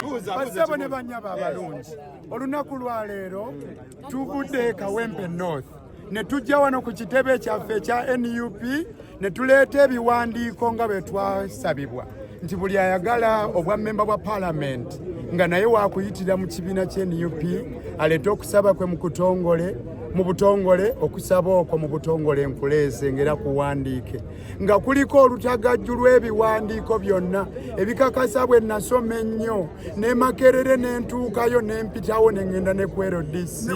Bassebo ne bannyabo abalungi, olunaku lwaleero tuvudde e Kawempe North ne tujja wano ku kitebe kyaffe ekya NUP ne tuleeta ebiwandiiko nga bwe twasabibwa nti buli ayagala obwa mmemba bwa paalamenti nga naye wakuyitira mu kibiina kya NUP aleete okusaba kwe mu butongole. Okusaba okwo mu butongole nkuleese ng'era kuwandiike nga kuliko olutagajju lw'ebiwandiiko byonna ebikakasa bwe nasoma ennyo ne Makerere ne ntuukayo ne mpitawo ne ŋŋenda ne ku LDC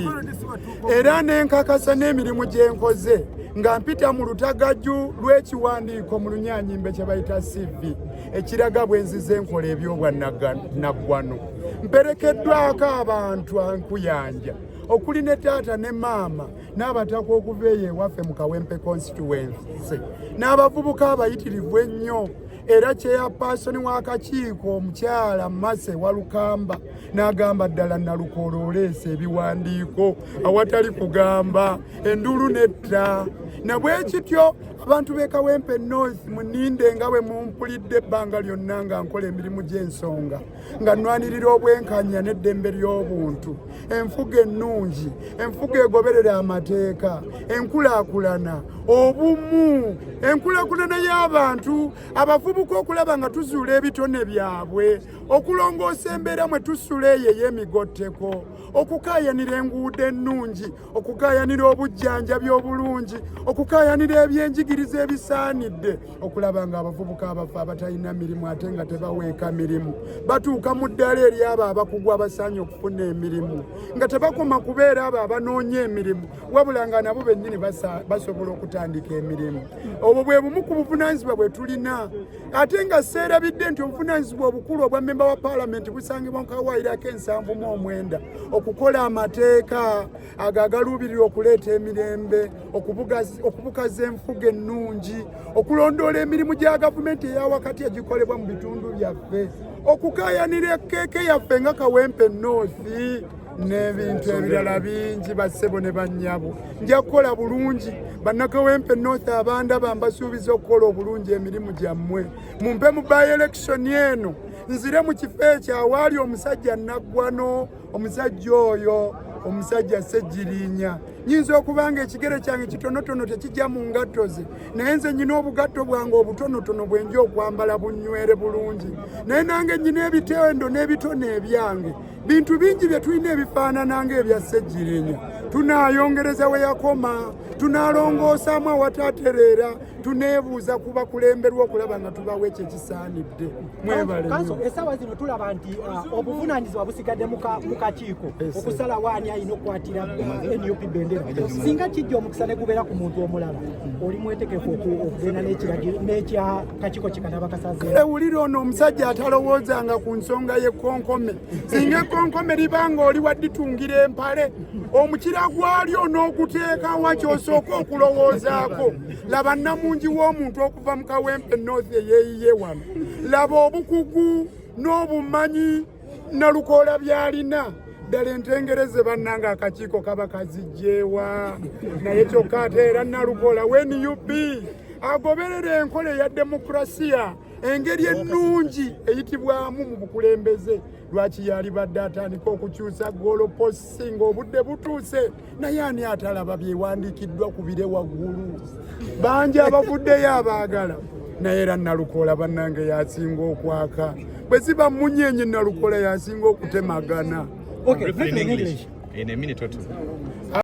era ne nkakasa n'emirimu gye nkoze nga mpita mu lutagajju lw'ekiwandiiko mu Lunyanyimbe kye bayita CV ekiraga bwe nzize nkola ebyobwannaggwano. Mperekeddwako abantu ankuyanja okuli ne taata ne maama n'abataka okuva eyo ewaffe mu Kawempe constituency n'abavubuka abayitirivu ennyo, era chairperson w'akakiiko omukyala Mase Walukamba n'agamba, "Ddala Nalukoola oleese ebiwandiiko," awatali kugamba enduulu netta. Nabwe kityo abantu b'e Kawempe North, muninde nga bwe mumpulidde ebbanga lyonna nga nkola emirimu gy'ensonga, nga nnwanirira obwenkanya n'eddembe ly'obuntu, enfuga ennungi, enfuga egoberera amateeka, enkulaakulana, obumu, enkulaakulana y'abantu abavubuka, okulaba nga tuzuula ebitone byabwe, okulongoosa embeera mwe tusula eyo ey'emigotteko, okukaayanira enguudo ennungi, okukaayanira obujjanjabi obulungi, okukaayanira ebyenjigiriza ebisaanidde, okulaba nga abavubuka abafa abatalina mirimu ate nga tebaweeka mirimu batuuka mu ddala eri abo abakugu abasaanye okufuna emirimu, nga tebakoma kubeera abo abanoonya emirimu wabula nga nabo bennyini basobola okutandika emirimu. Obwo bwe bumu ku buvunaanyizibwa bwe tulina. Ate nga seerabidde nti obuvunaanyizibwa obukulu obwa mmemba wa paalamenti busangibwa mu kawaayiro ak'e79, okukola amateeka ago agaluubirira okuleeta emirembe, okubukaza enfuga ennungi, okulondoola emirimu gya gavumenti eyawakati egikolebwa mu bitundu byaffe, okukaayanira ekkeeke yaffe nga Kawempe North n'ebintu ebirala bingi. Bassebo ne bannyabo, nja kukola bulungi. Bannakawempe North abandaba, mbasuubiza okukola obulungi emirimu gyammwe. Mumpe mu by election eno nzire mu kifo ekyo awaali omusajja Naggwano, omusajja oyo, omusajja Ssegirinya. Nyinza okuba nga ekigere kyange kitonotono tekijja mu ngatto ze, naye nze nyina obugatto bwange obutonotono bwenja okwambala bunywere bulungi, naye nange nyina ebitendo n'ebitone ebyange. Bintu bingi bye tulina ebifaanana ng'ebya Ssegirinya. Tunaayongereza we yakoma, tunaalongoosaamu awatatereera, tuneebuuza ku bakulemberwa okulaba nga tubawa ekyo ekisaanidde. Mwebale. Kanso, essaawa zino tulaba nti obuvunaanyizibwa busigadde mu kakiiko okusalawo ani alina okukwatira NUP bendera. Singa kijja omukisa ne gubeera ku muntu omulala, oli mwetegefu okugenda n'ekiragiro n'ekya kakiiko kikanaba kasazeewo? Kale wulira ono omusajja atalowoozanga ku nsonga y'ekkonkome. Singa ekkonkome libanga oli wadditungira empale, omukira gwalyo n'oguteekawa ky'osooka okulowoozaako. Laba namungi w'omuntu okuva mu Kawempe North eyeeyiye wano. Laba obukugu n'obumanyi Nalukoola by'alina. Ddala entengereze bannanga akakiiko kaba kazijjeewa? Naye kyokka ate era Nalukoola wa NUP agoberera enkola eya demokurasiya, engeri ennungi eyitibwamu mu bukulembeze. Lwaki yalibadde atandika okukyusa goalposts ng'obudde butuuse? Naye ani atalaba byewandiikiddwa ku bire waggulu? Bangi abavuddeyo abaagala, naye era Nalukoola bannange yasinga okwaka. Bwe ziba munyenye, Nalukoola yasinga okutemagana. Okay, Briefly in briefly in English. English. In a minute or two.